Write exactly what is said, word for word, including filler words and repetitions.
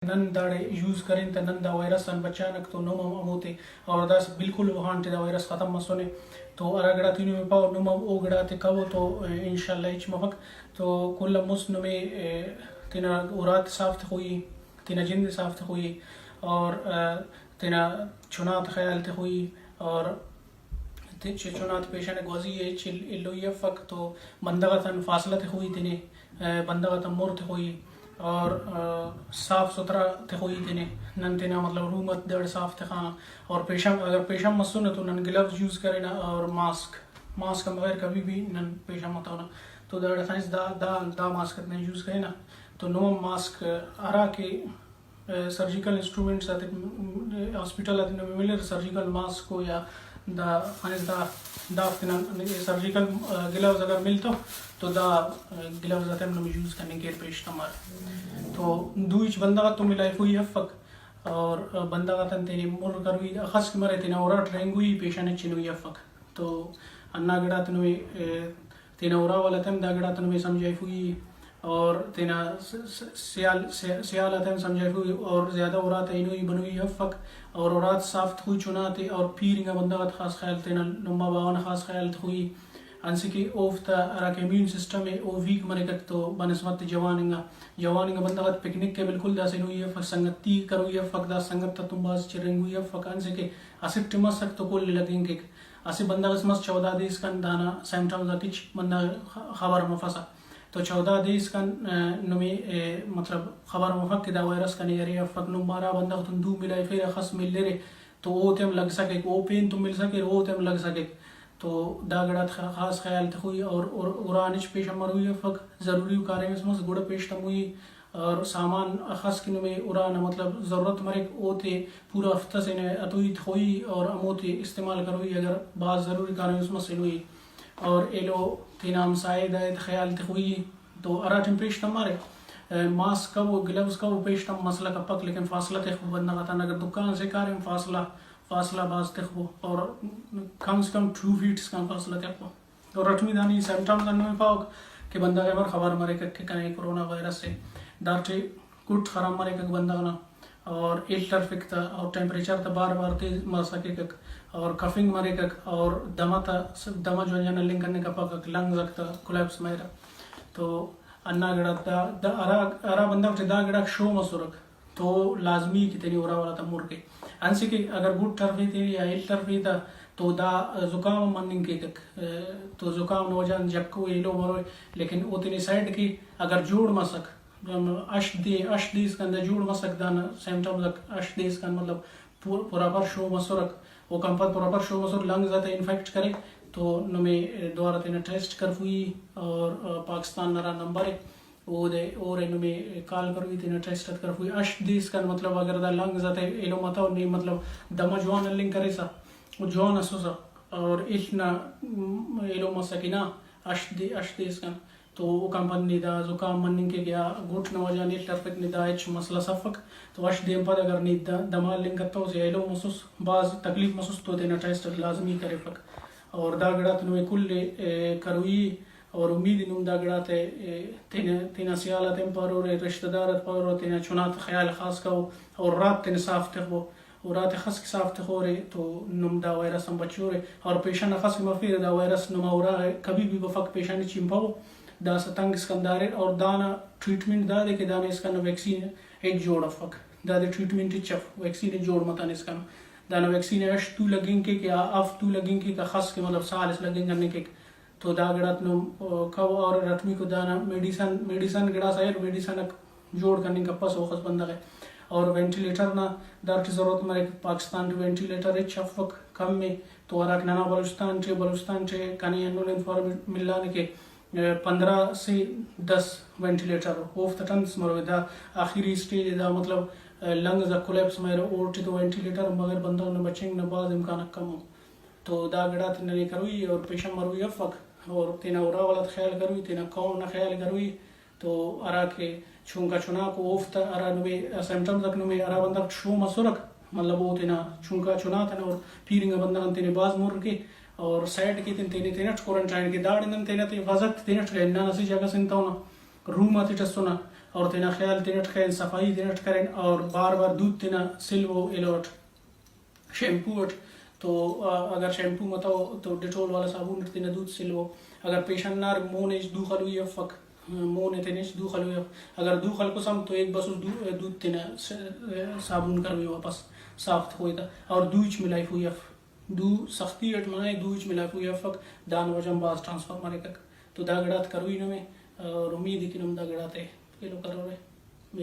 نن داڑے یوز کرین تہ نن دا وائرس آن بچانک، تو نم ہم ہموتے، اور داسہ بالکل ووہان ٹی دا وائرس ختم مسنے۔ تو ہرا گڑا تے نمے پاو، نم ہم او گڑاتے کبو تو انشاءاللہ ہچ مفک۔ تو کل آن مست نمے، اے، تینا اراتے صاف تخوئی، تینا جند ءِ صاف تخوئی اور، آ، تینا چنا تے خیال تخوئی اور تے چ-، چنا تے پیشن گوازی ءِ ہچ ال-، الوئی افک تو بندغ آتان فاصلہ تخوئی تینے، آ، بندغ آتان مر تخوئی اور، آ، صاف ستھرا تخوئی تینے۔ نن تینا مطلب روم آتے داڑے صاف تخانہ اور پیشن، اگر پیشن مسنہ تو نن گلوز یوز کرینہ اور ماسک، ماسک آن بغیر کبھی بھی نن پیشن متونہ۔ تو داڑے خنس دا، دا، دا ماسک آتے نن یوز کرینہ۔ تو نمم ماسک ہرا کہ، آ، سرجیکل انسٹرومنٹس آتے، ہاسپٹل آتے نمے ملر، سرجیکل ماسک او یا دا خنس دا، دافتے نن سرجیکل، آ، گلوز اگر ملتو تو دا، آ، گلوز آتے ہم نمے یوز کننگ کیر پیش تمار۔ تو دو ہچ بندغ آتون ملائفوئی افک اور، آ، بندغ آتان تینے مر کروئی اخس کہ مرے تینا اراٹ رہینگوئی پیشن ہچنوئی افک۔ تو ہندا گڑاتے نمے، آ، تینا ارا والا تم دا گڑاتے نمے سمجھائفوئی اور تینا س-، س-، سیال، س-، سیال آتے ہم سمجھائفوئی اور زیادہ اراتے ہنوئی بنوئی افک اور ارات صاف تخوئی چناتے اور پیر انگا بندغ آتے خاص خیال تینا لمہ باوہ نا خاص خیال تخوئی۔ انسے کہ اوفتا ہراکہ امیون سسٹم ءِ او ویک مریکک تو بنسبت جوان انگا، جوان انگا بندغ آتے پکنک ءِ بالکل داسہ ہنوئی افک، سنگتی کروئی افک، دا سنگت آتون بھاز چرینگوئی افک، انسے کہ اسٹ مسک تو کل لگنگ کیک۔ اسہ بندغ اس مس چودہ دے اسکان دانا سمپٹمز آک ہچ بندغ خ-، خبر مفسہ۔ تو چودہ دے اسکان، آ، نمے، آ، مطلب خبر مفک کہ دا وائرس کنے ارے افک۔ نم ہرا بندغ تون دو ملائفیرہ، خس ملرے تو اوتے ہم لگسا کیک، او پین تون ملسا کیرہ اوتے ہم لگسا کیک۔ تو دا گڑاتے خ-، خاص خیال تخوئی اور، اور اران ہچ پیشن مروئی افک، ضروری ءُ کاریم اس مس گڑا پیش تموئی۔ اور سامان اخس کہ نمے ارا نا مطلب ضرورت مریک، اوتے پورا ہفتہ سے نے اتوئی تخوئی اور ہموتے استعمال کروئی، اگر بھاز ضروری کاریم اس مس ہنوئی۔ اور ایلو تینا ہمسائے دا خیال تخوئی تو ہراٹائم پیش تمارے، آ، ماسک کبو، گلوز کبو، پیش تم مسئلہ کپک، لیکن فاصلہ تخبو بندغ آتان، اگر دکان سے کاریم فاصلہ، فاصلہ بھاز تخبو اور کم سے کم ٹو فیٹ اسکان فاصلہ تخبو۔ تو رٹمی دانی سمپٹمز ہندن پاوک کہ بندغ ءِ ہمر خبر مریکک کہ کنے کرونا وائرس ءِ۔ داٹی گٹ خراب مریکک بندغ نا اور ایل ترفک تہ اور ٹیمپریچر تہ بار بار تیز مرسا کیکک اور کفنگ مریکک اور دمہ تہ، دمہ جوان جوان ہلنگ کننگ کپکک، لنگز آک تہ کولیپس مریرہ۔ تو ہندا گڑاک دا، دا ہرا، ہرا بندغ ٹی دا گڑاک شو مسرک۔ تو لازمی کہ تینے ارا والا تا مر کے۔ انسے کہ اگر گٹ ہرفے تے یا ہیل ہرفے تا تو دا زکام ہم مننگ کیکک۔ تو زکام نا وجہ غان جکو ایلو مروئے، لیکن او تینے سائیڈ کے۔ اگر جوڑ مسک، ہشت دے، ہشت دے اسکان دا جوڑ مسک، دانا سمپٹمز آک ہشت دے اسکان مطلب پور-، پراپر شو مسرک، اوکان پد پراپر شو مسر، لنگز آتے انفیکٹ کرے تو نمے دوارہ تینا ٹیسٹ کرفوئی اور پاکستان نا ہرا نمبر ءِ اودے، اورے نمے کال کروئی، تینا ٹیسٹ آتے کرفوئی۔ ہشت دے اسکان مطلب اگر دا لنگز آتے ایلو متو نے مطلب دمہ جوان ہلنگ کریسہ او جوان اسوسہ اور ہیل نا، م، ایلو مسکہ نا ہشت دے، ہشت دے اسکان تو اوکان پد نے دا زکام مننگ کیک یا گٹ نا وجہ نے ہیل ہرفک نے دا ہچ مسئلہ سفک۔ تو ہشت دے آن پد اگر نے دا دمہ ہلنگ کتوس یا ایلو مسوس، بھاز تکلیف مسوس تو تینا ٹیسٹ اٹ لازمی کریفک۔ اور دا گڑاتے نمے کل ءِ، اے، کروئی۔ اور امید ءِ نم دا گڑاتے، اے، تینا، تینا سیال آتے ہم پارورے، رشتہ دار آتے پارورے، تینا چناتے خیال خاص کبو اور ارات تینے صاف تخبو۔ ارات خس کہ صاف تخورے تو نم دا وائرس آن بچورے۔ اور پیشن خس کہ مفیرہ، دا وائرس نما ارا کبھی بھی بفک، پیشن ہچ ہم پبو، داسہ تنگ اسکان داریر۔ اور دانا ٹریٹمنٹ دادے کہ دانا اسکان ویکسین ہچ جوڑ افک، دادے ٹریٹمنٹ ہچ اف، ویکسین ہچ جوڑ متنے اسکان۔ دانا ویکسین ہشت توں لگنگ کیک یا ہفت توں لگنگ کیک، خس کہ مطلب سال اس لگنگ کننگ کیک۔ تو دا گڑاتے نم، آ، کبو اور رٹمیکو دانا میڈیسن، میڈیسن گڑاس اریر، میڈیسن اک جوڑ کننگ کپسہ اوخس بندغ ءِ۔ اور وینٹیلیٹر نا داٹی ضرورت مریک، پاکستان ٹی وینٹیلیٹر ہچ افک، کم ءِ۔ تو ہراکہ ننا بلوچستان ٹی، بلوچستان ٹی کنے ہندن انفارمیشن ملانے کہ، آ، پندرہ سے دس وینٹیلیٹر ءُ، اوفتا ٹنس مروئے۔ دا آخری اسٹیج ءِ، دا مطلب، آ، لنگز آک کولیپس مریرہ، اوٹی تو وینٹیلیٹر بغیر بندغ نا بچنگ نا بھاز امکان آک کم ءُ۔ تو دا گڑاتے ننے کروئی اور پیشن مروئی افک اور تینا ارا والا تا خیال کروئی، تینا قوم نا خیال کروئی۔ تو ہرا کہ چنکا چناکو اوفتا ہرا نمے سمپٹمز آک نمے ہرا بندغ شو مسرک، مطلب او تینا چنکا چناتن اور پیر انگا بندغ آن تینے بھاز مر کے اور سائیڈ کے تین تینے تینٹ کورنٹائن کے۔ داڑے نن تینا تے وضعیت تینٹ کہ ہندانا اسہ جاگہ سے ہنتونہ، روم آتیٹ اسونہ، اور تینا خیال تینٹ خین، صفائی تینٹ کرین، اور بار بار دود تینا سلو ایلو اٹ، شیمپو اٹ۔ تو، آ، اگر شیمپو متو تو ڈیٹول والا صابن اٹ تینا دود سلو۔ اگر پیشن نار مون ہچ دو خلوئی افک، مون تینا ہچ دو خلوئی اف، اگر دو خلکوس ہم تو ایک بسوس دو، دود تینا س-، صابن کروئی واپس صاف تخوئی تا، اور دو ہچ ملائفوئی اف۔ دو سختی اٹ مائے، دو ہچ ملائفوئی افک، دان وجہ ہم بھاز ٹرانسفر مریکک۔ تو دا گڑات کروئی نمے، اور امید ء کہ نم دا گڑاتے ایلو کرورے۔